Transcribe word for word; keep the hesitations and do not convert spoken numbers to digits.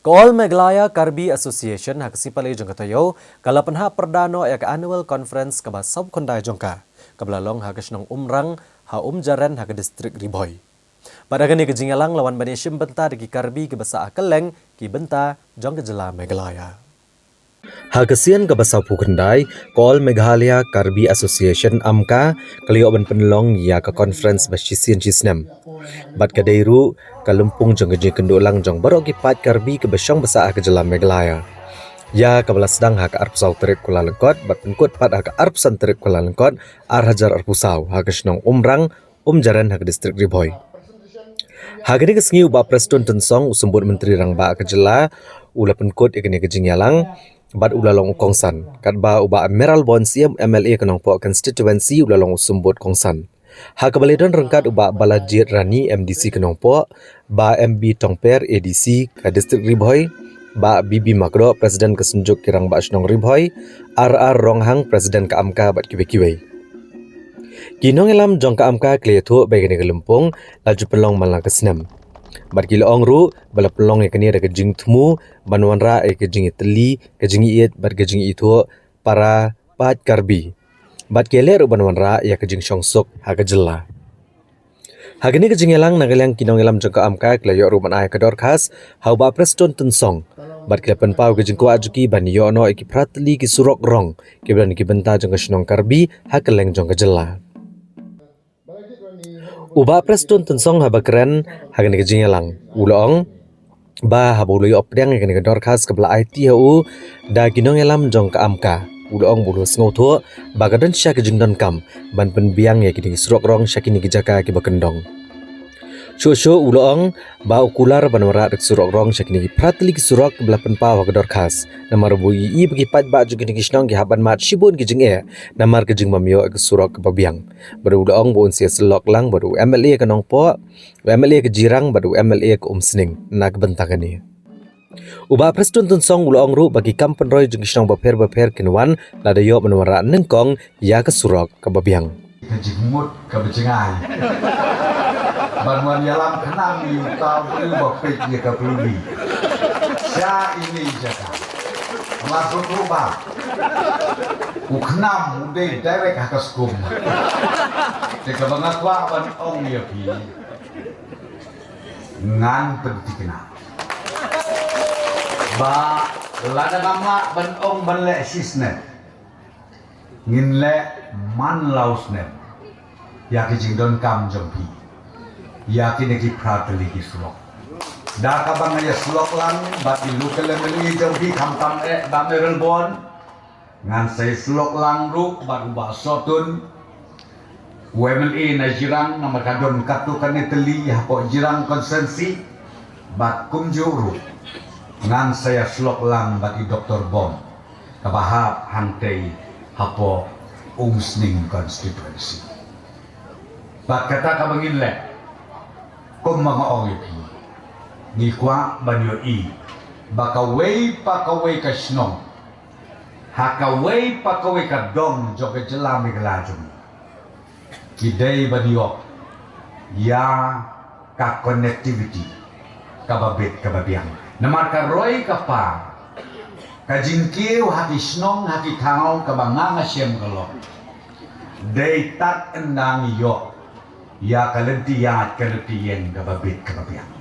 Ka All Meghalaya Karbi Association ha ka sngi Palei jong ka taïew ka la pynhap pyrda noh ïa ka Annual Conference kaba sawphew khyndai jong ka, kaba la long ha ka shnong Umrang, ha Umjaren ha ka district Ri Bhoi. Bad ha kane ka jingïalang la wan ban ïashim bynta da ki Karbi kiba sah ha kylleng ki bynta jong ka jylla Meghalaya. Ha ka sien kaba sawphew khyndai, ka All Meghalaya Karbi Association, AMKA, ka la ïoh ban pynlong ïa ka conference ba shisien shisnem. Bad ka dei ruh ka lympung jong ka jingkynduh lang jong baroh ki paid Karbi kiba shong ba sah ha ka jylla Meghalaya, ïa kaba la sdang ha ka arphew saw tarik Kyllalyngkot bad pynkut pat ha ka arphew san tarik Kyllalyngkot, ar hajar arphew saw, ha ka shnong Umrang, Umjaren ha ka district Ri Bhoi. Ha kane ka sngi u Bah Prestone Tynsong, u Symbud Myntri Rangbah ka jylla, u la pynkut ïa kane ka jingïalang bad u la long u kongsan, katba u Bah Mayralborn Syiem, MLA ka Nongpoh constituency, u la long u symbud kongsan. Ha kaba la don ryngkat u Bah Balajied Rani, MDC ka Nongpoh, Bah MB Tongper, ADC ka district Ri Bhoi, Bah BB Makdoh, President ka Synjuk ki Rangbah Shnong Ri Bhoi, RR Ronghang, President ka AMKA bad kiwei kiwei. Ki nongïalam jong ka AMKA ki la ïathuh ba ïa kane ka lympung la ju pynlong man la ka snem. Bad ki la ong ruh ba la pynlong ïa kane da ka jingthmu ban wanrah ïa ka jingïatylli, ka jingïeit bad ka jingïathuh para paid Karbi. Bad ki la leh ruh ban wanrah ïa ka jingshongsuk ha ka jylla. Ha kane ka jingïalang, na ka liang ki nongïalam jong ka AMKA ki la ïoh ruh ban ai ka dorkhas ha u Bah Prestone Tynsong. Bad ki la pynpaw ka jingkwah jong ki ban ïoh noh ïa ki phra tylli ki surok rong kiba don ki bynta jong ka shnong Karbi ha kylleng jong ka jylla. U Bah Prestone Tynsong haba kren ha kane ka jingïalang, u la ong ba haba u la ïoh pdiang ïa kane ka dorkhas kaba la aiti ha u da ki nongïalam jong ka AMKA, u la ong ba u la sngewthuh ba ka don shisha ka jingdonkam ban pynbiang ïa kine ki surok rong sha kine ki jaka kiba kyndong. Shuh shuh u la ong ba u kular ban wanrah da ka surok rong sha kine ki phra tylli ki surok kiba la pynpaw ha ka dorkhas, namar ba u ïohi ba ki paidbah jong kine ki shnong ki hap ban mad shibun ki jingeh namar ka jingbym ïoh ïa ka surok kaba biang. Bad u la ong ba un sa ïasyllok lang bad u MLA ka Nongpoh, u MLA ka Jirang bad u MLA ka Umsning na ka bynta kane. U Bah Prestone Tynsong u la ong ruh ba ki kam pynroi jong ki shnong bapher bapher kin wan lada ïoh ban wanrah nyngkong ïa ka surok kaba biang. Ka jingmut kaba jngai ban wan ïalam khnang ïa uta u briew ba peit ïa ka pynlong. Sha ine i jaka la suk ruh ba u khnam u dei direct ha ka skum. Te kaba nga kwah ban ong ïa phi, ngan pynthikna ba lada ngam lah ban ong ban leh shisnem, ngin leh man la u snem ïa ki jingdonkam jong phi ïa kine ki phra tylli ki surok. Da kaba nga ïasyllok lang bad i local MLA jong phi, khamtam eh Bah Mayralborn, ngan sa ïasyllok lang ruh bad u Bah Sohtun, u MLA na Jirang, namar ka don katto katne tylli hapoh Jirang constituency. Bad kumjuh ruh ngan sa ïasyllok lang bad i Doktor Bom kaba hap hangtei hapoh Umsning constituency. Bad kata kaba ngin leh, kumba nga ong ïa phi, ngi kwah ban ïohi ba kawei pa kawei ka shnong ha kawei pa kawei ka dong jong ka jylla Meghalaya jong ngi ki dei ban ïoh ïa ka connectivity kaba bit kaba biang. Namar ka roi ka par, ka jingkiew ha ki shnong ha ki thaw kaba nga nga shem ka lok, dei tad ynda ngi ïoh ïa ka lynti ïaid ka lynti ïeng kaba bit kaba biang.